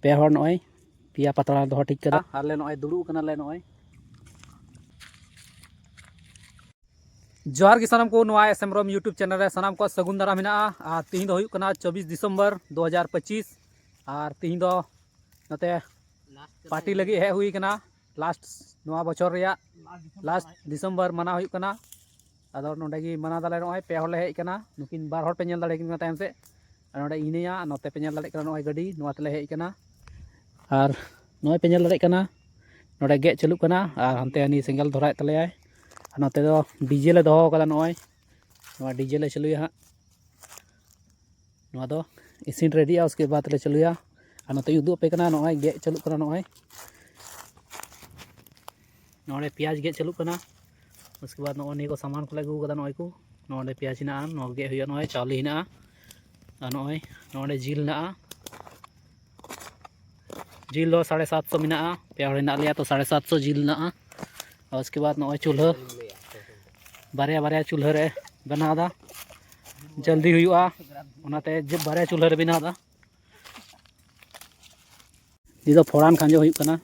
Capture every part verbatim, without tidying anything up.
ᱯᱮ ᱦᱚᱲ ᱱᱚᱜᱼᱚᱭ ᱯᱮᱭᱟ ᱯᱟᱛᱲᱟ ᱫᱚᱦᱚ ᱴᱷᱤᱠ ᱠᱟᱫᱟ᱾ ᱟᱨ ᱞᱮ ᱱᱚᱜᱼᱚᱭ ᱫᱩᱲᱩᱵ ᱠᱟᱱᱟ ᱞᱮ ᱱᱚᱜᱼᱚᱭ᱾ ᱡᱚᱦᱟᱨ ᱜᱮ ᱥᱟᱱᱟᱢ ᱠᱚ, ᱱᱚᱣᱟ S M ROM YouTube channel ᱨᱮ ᱥᱟᱱᱟᱢ ᱠᱚᱣᱟᱜ ᱥᱟᱹᱜᱩᱱ ᱫᱟᱨᱟᱢ ᱢᱮᱱᱟᱜᱼᱟ᱾ ᱟᱨ ᱛᱤᱦᱤᱧ ᱫᱚ ᱦᱩᱭᱩᱜ ᱠᱟᱱᱟ ᱪᱚᱵᱵᱤᱥ ᱰᱤᱥᱮᱢᱵᱚᱨ ᱫᱩ ᱦᱟᱡᱟᱨ ᱯᱚᱸᱪᱤᱥ᱾ ᱟᱨ ᱛᱤᱦᱤᱧ ᱫᱚ ᱱᱚᱛᱮ ᱯᱟᱨᱴᱤ ᱞᱟᱹᱜᱤᱫ ᱦᱮᱡ ᱦᱩᱭ ᱠᱟᱱᱟ᱾ ᱞᱟᱥᱴ ᱱᱚᱣᱟ ᱵᱚᱪᱷᱚᱨ ᱨᱮᱭᱟᱜ ᱞᱟᱥᱴ ᱰᱤᱥᱮᱢᱵᱚᱨ ᱢᱟᱱᱟᱣ ᱦᱩᱭᱩᱜ ᱠᱟᱱᱟ᱾ ᱟᱫᱚ ᱱᱚᱸᱰᱮ ᱜᱮ ᱢᱟᱱᱟᱣ ᱫᱟᱞᱮ᱾ ᱱᱚᱜᱼᱚᱭ ᱯᱮ ᱦᱚᱲ ᱞᱮ ᱦᱮᱡ ᱟᱠᱟᱱᱟ᱾ ᱱᱩᱠᱤᱱ ᱵᱟᱨ ᱦᱚᱲ ᱯᱮ ᱧᱮᱞ ᱫᱟᱲᱮᱭᱟᱠᱤᱱ ᱠᱟᱱᱟ ᱛᱟᱭᱚᱢ ᱥᱮᱫ᱾ ᱟᱨ ᱱᱚᱸᱰᱮ ᱤᱧ ᱦᱤᱱᱟᱹᱧᱟ, ᱱᱚᱛᱮ ᱯᱮ ᱧᱮᱞ ᱫᱟᱲᱮᱭᱟᱜ ᱠᱟᱱᱟ ᱱᱚᱜᱼᱚᱭ ᱜᱟᱹᱰᱤ, ᱱᱚᱣᱟ ᱛᱮᱞᱮ ᱦᱮᱡ ᱟᱠᱟᱱᱟ᱾ ᱟᱨ ᱱᱚᱜᱼᱚᱭ ᱯᱮ ᱧᱮᱞ ᱫᱟᱲᱮᱭᱟᱜ ᱠᱟᱱᱟ ᱱᱚᱸᱰᱮ ᱜᱮᱫ ᱪᱟᱹᱞᱩᱜ ᱠᱟᱱᱟ᱾ ᱟᱨ ᱦᱟᱱᱛᱮ ᱦᱟᱹᱱᱤ ᱥᱮᱸᱜᱮᱞ ᱫᱷᱚᱨᱟᱭᱮᱫ ᱛᱟᱞᱮᱭᱟᱭ᱾ ᱟᱨ ᱱᱚᱛᱮ ᱫᱚ ᱰᱤᱡᱮ ᱞᱮ ᱫᱚᱦᱚ ᱟᱠᱟᱫᱟ᱾ ᱱᱚᱜᱼᱚᱭ ᱱᱚᱣᱟ ᱰᱤᱡᱮ ᱞᱮ ᱪᱟᱹᱞᱩᱭᱟ ᱦᱟᱸᱜ᱾ ᱱᱚᱣᱟ ᱫᱚ ᱤᱥᱤᱱ ᱨᱮᱰᱤᱜᱼᱟ, ᱩᱥᱠᱮ ᱵᱟᱫᱽ ᱞᱮ ᱪᱟᱹᱞᱩᱭᱟ᱾ ᱟᱨ ᱱᱚᱛᱮᱧ ᱩᱫᱩᱜ ᱟᱯᱮ ᱠᱟᱱᱟ, ᱱᱚᱜᱼᱚᱭ ᱜᱮᱫ ᱪᱟᱹᱞᱩᱜ ᱠᱟᱱᱟ᱾ ᱱᱚᱜᱼᱚᱭ ᱱᱚᱰᱮ ᱯᱮᱸᱭᱟᱡᱽ ᱜᱮᱫ ᱪᱟᱹᱞᱩᱜ ᱠᱟᱱᱟ᱾ ᱩᱥᱠᱮ ᱵᱟᱫᱽ ᱱᱚᱜᱼᱚᱭ ᱱᱤᱭᱟᱹ ᱠᱚ ᱥᱟᱢᱟᱱ ᱠᱚᱞᱮ ᱟᱹᱜᱩ ᱠᱟᱫᱟ᱾ ᱱᱚᱜᱼᱚᱭ ᱠᱚ, ᱱᱚᱰᱮ ᱯᱮᱸᱭᱟᱡᱽ ᱦᱮᱱᱟᱜᱼᱟ, ᱱᱚᱣᱟ ᱜᱮᱫ ᱦᱩᱭᱩᱜᱼᱟ᱾ ᱱᱚᱜᱼᱚᱭ ᱪᱟᱣᱞᱮ ᱦᱮᱱᱟᱜᱼᱟ, ᱟᱨ ᱱᱚᱜᱼᱚᱭ ᱱᱚᱰᱮ ᱡᱤᱞ ᱦᱮᱱᱟᱜᱼᱟ᱾ ᱡᱤᱞ ᱫᱚ ᱥᱟᱲᱮ ᱥᱟᱛᱥᱚ ᱢᱮᱱᱟᱜᱼᱟ, ᱯᱮ ᱦᱚᱲ ᱦᱮᱱᱟᱜ ᱞᱮᱭᱟ, ᱛᱚ ᱥᱟᱲᱮ ᱥᱟᱛᱥᱚ ᱡᱤᱞ ᱦᱮᱱᱟᱜᱼᱟ᱾ ᱟᱨ ᱩᱥᱠᱮ ᱵᱟᱫᱽ ᱱᱚᱜᱼᱚᱭ ᱪᱩᱞᱦᱟᱹ, ᱵᱟᱨᱭᱟ ᱵᱟᱨᱭᱟ ᱪᱩᱞᱦᱟᱹ ᱨᱮ ᱵᱮᱱᱟᱣ ᱮᱫᱟ, ᱡᱚᱞᱫᱤ ᱦᱩᱭᱩᱜᱼᱟ, ᱚᱱᱟᱛᱮ ᱡᱮ ᱵᱟᱨᱭᱟ ᱪᱩᱞᱦᱟᱹ ᱨᱮ ᱵᱮᱱᱟᱣ ᱮᱫᱟ᱾ ᱱᱤᱛ ᱫᱚ ᱯᱷᱚᱲᱟᱱ ᱠᱷᱟᱸᱡᱚ ᱦᱩᱭᱩᱜ ᱠᱟᱱᱟ᱾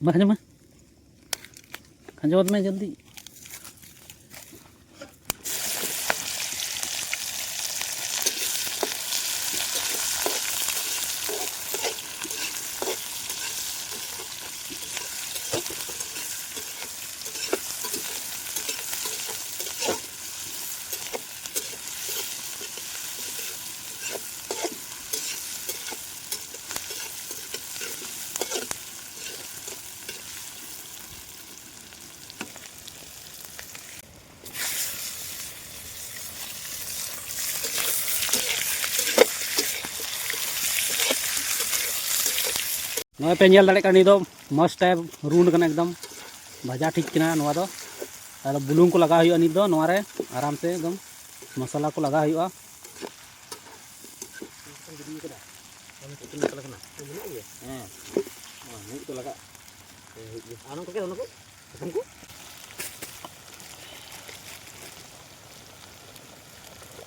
ᱢᱟ ᱠᱷᱟᱸᱡᱚ ᱢᱮ, ᱠᱷᱟᱸᱡᱚ ᱜᱚᱫ ᱢᱮ ᱡᱚᱞᱫᱤ᱾ ᱱᱚᱜᱼᱚᱭ ᱯᱮ ᱧᱮᱞ ᱫᱟᱲᱮᱭᱟᱜ ᱠᱟᱱᱟ, ᱱᱤᱭᱟᱹ ᱫᱚ ᱢᱚᱡᱽ ᱴᱟᱭᱤᱯ ᱨᱩᱱᱰ ᱠᱟᱱᱟ ᱮᱠᱫᱚᱢ᱾ ᱵᱷᱟᱡᱟ ᱴᱷᱤᱠ ᱠᱟᱱᱟ ᱱᱚᱣᱟ ᱫᱚ᱾ ᱟᱫᱚ ᱵᱩᱞᱩᱝ ᱠᱚ ᱞᱟᱜᱟᱣ ᱦᱩᱭᱩᱜᱼᱟ ᱱᱤᱛ ᱫᱚ, ᱱᱚᱣᱟ ᱨᱮ ᱟᱨᱟᱢ ᱥᱮ ᱮᱠᱫᱚᱢ ᱢᱚᱥᱞᱟ ᱠᱚ ᱞᱟᱜᱟᱣ ᱦᱩᱭᱩᱜᱼᱟ᱾ ᱦᱮᱸ, ᱢᱤᱫ ᱫᱚ ᱞᱟᱜᱟᱜ᱾ ᱦᱮᱸ, ᱦᱩᱭᱩᱜ ᱜᱮᱭᱟ᱾ ᱟᱨ ᱱᱚᱝᱠᱟ ᱜᱮ, ᱱᱚᱝᱠᱟ ᱜᱮ᱾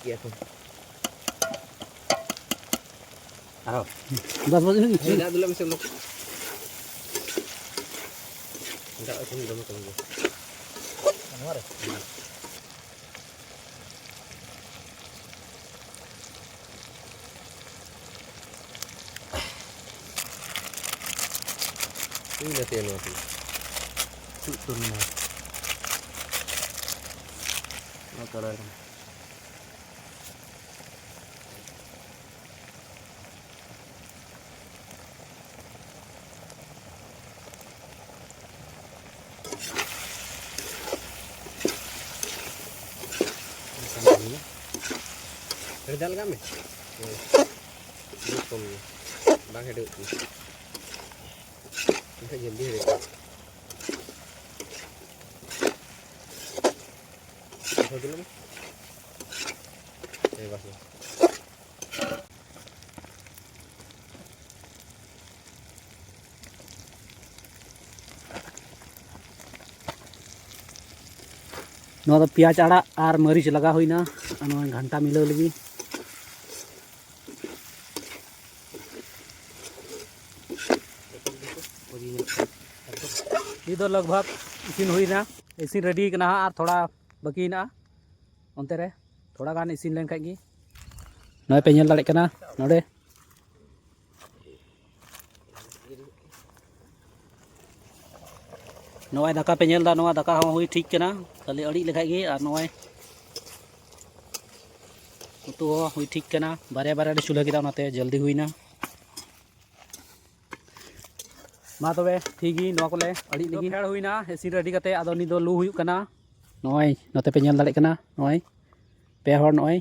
ᱜᱮᱭᱟ ᱠᱚ᱾ ᱟᱨᱚ᱾ ᱵᱟᱥ, ᱵᱟᱥ, ᱤᱱᱟᱹᱜ ᱜᱮ᱾ ᱦᱮᱸ, ᱫᱟᱜ ᱫᱩᱞᱟᱜ ᱢᱮᱥᱮ ᱚᱱᱟ ᱠᱚ᱾ ᱫᱟᱜ ᱮᱠᱷᱚᱱ ᱫᱚᱢᱮ ᱠᱚᱢ ᱜᱮᱭᱟ᱾ ᱱᱚᱣᱟ ᱨᱮ? ᱤᱧ ᱜᱟᱛᱮ ᱱᱚᱣᱟ ᱛᱮ᱾ ᱪᱮᱫ ᱠᱚ ᱢᱮᱱᱟ? ᱱᱚᱣᱟ ᱛᱟᱞᱟ ᱨᱮ᱾ ᱟᱹᱰᱤ ᱫᱟᱜ ᱞᱟᱜᱟᱣ ᱢᱮ᱾ ᱦᱳᱭ᱾ ᱵᱚᱦᱩᱛ ᱠᱚᱢ ᱜᱮ᱾ ᱵᱟᱝ ᱦᱮᱰᱮᱡᱚᱜ ᱠᱟᱱᱟ᱾ ᱮᱱᱠᱷᱟᱡ ᱡᱚᱞᱫᱤ ᱦᱮᱰᱮᱡᱚᱜᱼᱟ᱾ ᱫᱚᱦᱚ ᱫᱩᱞᱟᱜ ᱢᱮ᱾ ᱦᱮᱸ, ᱵᱟᱥ, ᱵᱟᱥ᱾ ᱱᱚᱣᱟ ᱫᱚ ᱯᱮᱸᱭᱟᱡᱽ ᱟᱲᱟᱜ ᱟᱨ ᱢᱟᱹᱨᱤᱪ ᱞᱟᱜᱟᱣ ᱦᱩᱭᱱᱟ, ᱟᱨ ᱱᱚᱣᱟ ᱜᱷᱟᱱᱴᱟ ᱢᱤᱞᱟᱹᱣ ᱞᱟᱹᱜᱤᱫ᱾ ᱱᱤᱛ ᱫᱚ ᱞᱟᱜᱽ ᱵᱷᱟᱜᱽ ᱤᱥᱤᱱ ᱦᱩᱭᱱᱟ, ᱤᱥᱤᱱ ᱨᱮᱰᱤ ᱠᱟᱱᱟ ᱦᱟᱸᱜ, ᱟᱨ ᱛᱷᱚᱲᱟ ᱵᱟᱹᱠᱤ ᱦᱮᱱᱟᱜᱼᱟ᱾ ᱚᱱᱛᱮ ᱨᱮ ᱛᱷᱚᱲᱟ ᱜᱟᱱ ᱤᱥᱤᱱ ᱞᱮᱱ ᱠᱷᱟᱡ ᱜᱮ, ᱱᱚᱜᱼᱚᱭ ᱯᱮ ᱧᱮᱞ ᱫᱟᱲᱮᱭᱟᱜ ᱠᱟᱱᱟ ᱱᱚᱰᱮ᱾ ᱱᱚᱜᱼᱚᱭ ᱫᱟᱠᱟ ᱯᱮ ᱧᱮᱞ ᱮᱫᱟ, ᱱᱚᱣᱟ ᱫᱟᱠᱟ ᱦᱚᱸ ᱦᱩᱭ ᱴᱷᱤᱠ ᱠᱟᱱᱟ, ᱠᱷᱟᱹᱞᱤ ᱟᱹᱬᱤᱡ ᱞᱮᱠᱷᱟᱡ ᱜᱮ᱾ ᱟᱨ ᱱᱚᱜᱼᱚᱭ ᱩᱛᱩ ᱦᱚᱸ ᱦᱩᱭ ᱴᱷᱤᱠ ᱠᱟᱱᱟ, ᱵᱟᱨᱭᱟ ᱵᱟᱨᱭᱟ ᱞᱮ ᱪᱩᱞᱦᱟᱹ ᱠᱮᱫᱟ, ᱚᱱᱟᱛᱮ ᱡᱚᱞᱫᱤ ᱦᱩᱭᱱᱟ᱾ ᱢᱟ ᱛᱚᱵᱮ ᱴᱷᱤᱠ ᱜᱮ, ᱱᱚᱣᱟ ᱠᱚᱞᱮ ᱟᱹᱬᱤᱡ ᱞᱮᱜᱮ᱾ ᱯᱷᱮᱰ ᱦᱩᱭᱱᱟ ᱤᱥᱤᱱ ᱨᱮᱰᱤ ᱠᱟᱛᱮ, ᱟᱫᱚ ᱱᱤᱛ ᱫᱚ ᱞᱩ ᱦᱩᱭᱩᱜ ᱠᱟᱱᱟ᱾ ᱱᱚᱜᱼᱚᱭ ᱱᱚᱛᱮ ᱯᱮ ᱧᱮᱞ ᱫᱟᱲᱮᱭᱟᱜ ᱠᱟᱱᱟ, ᱱᱚᱜᱼᱚᱭ ᱯᱮ ᱦᱚᱲ, ᱱᱚᱜᱼᱚᱭ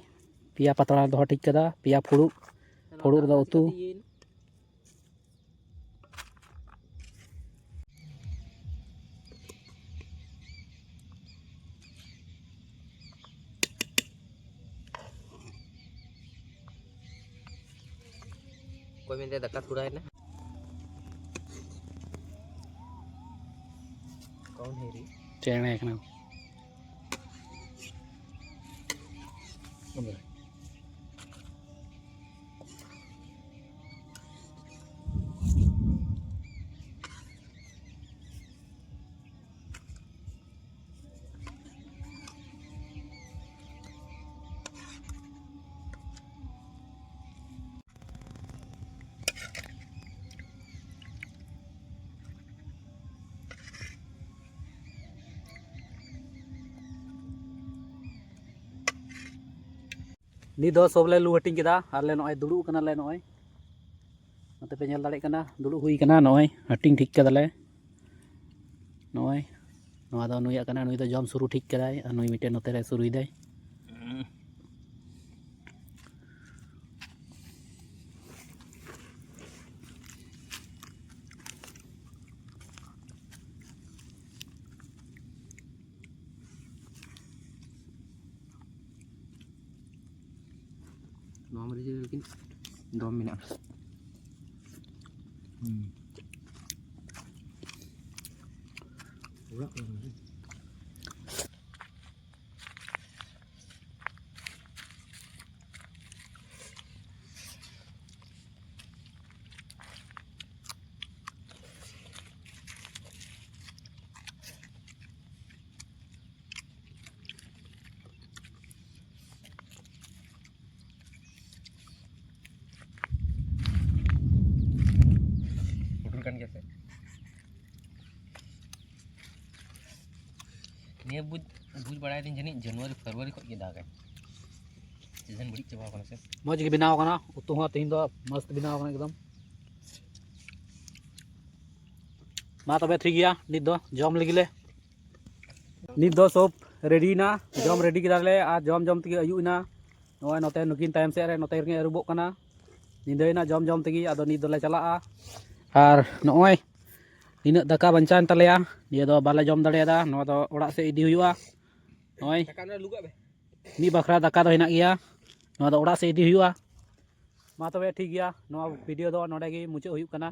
ᱯᱮᱭᱟ ᱯᱟᱛᱲᱟ ᱫᱚᱦᱚ ᱴᱷᱤᱠ ᱠᱟᱫᱟ, ᱯᱮᱭᱟ ᱯᱷᱩᱲᱩᱜ, ᱯᱷᱩᱲᱩᱜ ᱨᱮᱫᱚ ᱩᱛᱩ᱾ ᱢᱮᱱᱫᱟᱭ ᱫᱟᱠᱟ ᱛᱷᱚᱲᱟᱭᱮᱱᱟ᱾ ᱠᱚᱱ ᱦᱮ ᱨᱮ? ᱪᱮᱬᱮ ᱠᱟᱱᱟ᱾ ᱱᱤᱛ ᱫᱚ ᱥᱚᱵ ᱞᱮ ᱞᱩ ᱦᱟᱹᱴᱤᱧ ᱠᱮᱫᱟ ᱟᱨ ᱞᱮ ᱱᱚᱜᱼᱚᱭ ᱫᱩᱲᱩᱵ ᱠᱟᱱᱟᱞᱮ᱾ ᱱᱚᱜᱼᱚᱭ ᱱᱚᱛᱮ ᱯᱮ ᱧᱮᱞ ᱫᱟᱲᱮᱭᱟᱜ ᱠᱟᱱᱟ, ᱫᱩᱲᱩᱵ ᱦᱩᱭ ᱠᱟᱱᱟ᱾ ᱱᱚᱜᱼᱚᱭ ᱦᱟᱹᱴᱤᱧ ᱴᱷᱤᱠ ᱠᱟᱫᱟᱞᱮ᱾ ᱱᱚᱜᱼᱚᱭ ᱱᱚᱣᱟ ᱫᱚ ᱱᱩᱭᱟᱜ ᱠᱟᱱᱟ, ᱱᱩᱭ ᱫᱚ ᱡᱚᱢ ᱥᱩᱨᱩ ᱴᱷᱤᱠ ᱠᱟᱫᱟᱭ ᱟᱨ ᱱᱩᱭ ᱢᱤᱫᱴᱮᱱ ᱱᱚᱛᱮ ᱨᱮ ᱥᱩᱨᱩᱭᱮᱫᱟᱭ᱾ ᱱᱚᱣᱟ ᱢᱟᱹᱨᱤᱪ ᱨᱮ ᱞᱮᱠᱤᱱ ᱫᱚᱢ ᱢᱮᱱᱟᱜᱼᱟ᱾ ᱦᱩᱸ᱾ ᱚᱲᱟᱜ ᱠᱚᱨᱮ ᱢᱮᱱᱟᱜᱼᱟ᱾ ᱯᱩᱴᱩᱨ ᱠᱟᱱ ᱜᱮᱭᱟ ᱥᱮ? ᱱᱤᱭᱟᱹ ᱵᱩᱡᱽ, ᱵᱩᱡᱽ ᱵᱟᱲᱟᱭ ᱫᱟᱹᱧ ᱡᱟᱹᱱᱤᱡ ᱡᱟᱱᱩᱣᱟᱨᱤ ᱯᱷᱮᱵᱽᱨᱩᱣᱟᱨᱤ ᱠᱷᱚᱱ ᱜᱮ ᱫᱟᱜᱟᱭ᱾ ᱥᱤᱡᱤᱱ ᱵᱟᱹᱲᱤᱡ ᱪᱟᱵᱟᱣ ᱠᱟᱱᱟ ᱥᱮ? ᱢᱚᱡᱽ ᱜᱮ ᱵᱮᱱᱟᱣ ᱠᱟᱱᱟ, ᱩᱛᱩ ᱦᱚᱸ ᱛᱮᱦᱮᱧ ᱫᱚ ᱢᱚᱥᱛ ᱵᱮᱱᱟᱣ ᱠᱟᱱᱟ ᱮᱠᱫᱚᱢ᱾ ᱢᱟ ᱛᱚᱵᱮ ᱴᱷᱤᱠ ᱜᱮᱭᱟ, ᱱᱤᱛ ᱫᱚ ᱡᱚᱢ ᱞᱟᱹᱜᱤᱫ ᱞᱮ᱾ ᱱᱤᱛ ᱫᱚ ᱥᱚᱵ ᱨᱮᱰᱤᱭᱮᱱᱟ, ᱡᱚᱢ ᱨᱮᱰᱤ ᱠᱮᱫᱟᱞᱮ ᱟᱨ ᱡᱚᱢ ᱡᱚᱢ ᱛᱮᱜᱮ ᱟᱹᱭᱩᱵ ᱮᱱᱟ᱾ ᱱᱚᱜᱼᱚᱭ ᱱᱚᱛᱮ ᱱᱩᱠᱤᱱ ᱛᱟᱭᱚᱢ ᱥᱮᱫ ᱨᱮ ᱱᱚᱛᱮ ᱨᱮᱠᱤᱱ ᱟᱹᱨᱩᱵᱚᱜ ᱠᱟᱱᱟ᱾ ᱧᱤᱫᱟᱹᱭᱮᱱᱟ ᱡᱚᱢ ᱡᱚᱢ ᱛᱮᱜᱮ, ᱟᱫᱚ ᱱᱤᱛ ᱫᱚᱞᱮ ᱪᱟᱞᱟᱜᱼᱟ᱾ ᱟᱨ ᱱᱚᱜᱼᱚᱭ ᱱᱤᱱᱟᱹᱜ ᱫᱟᱠᱟ ᱵᱟᱧᱪᱟᱣᱮᱱ ᱛᱟᱞᱮᱭᱟ, ᱱᱤᱭᱟᱹ ᱫᱚ ᱵᱟᱞᱮ ᱡᱚᱢ ᱫᱟᱲᱮᱭᱟᱫᱟ, ᱱᱚᱣᱟ ᱫᱚ ᱚᱲᱟᱜ ᱥᱮᱫ ᱤᱫᱤ ᱦᱩᱭᱩᱜᱼᱟ᱾ ᱱᱚᱜᱼᱚᱭ ᱢᱤᱫ ᱵᱟᱠᱷᱨᱟ ᱫᱟᱠᱟ ᱫᱚ ᱦᱮᱱᱟᱜ ᱜᱮᱭᱟ, ᱱᱚᱣᱟ ᱫᱚ ᱚᱲᱟᱜ ᱥᱮᱫ ᱤᱫᱤ ᱦᱩᱭᱩᱜᱼᱟ᱾ ᱢᱟ ᱛᱚᱵᱮ ᱴᱷᱤᱠ ᱜᱮᱭᱟ, ᱱᱚᱣᱟ ᱵᱷᱤᱰᱤᱭᱳ ᱫᱚ ᱱᱚᱰᱮ ᱜᱮ ᱢᱩᱪᱟᱹᱫ ᱦᱩᱭᱩᱜ ᱠᱟᱱᱟ᱾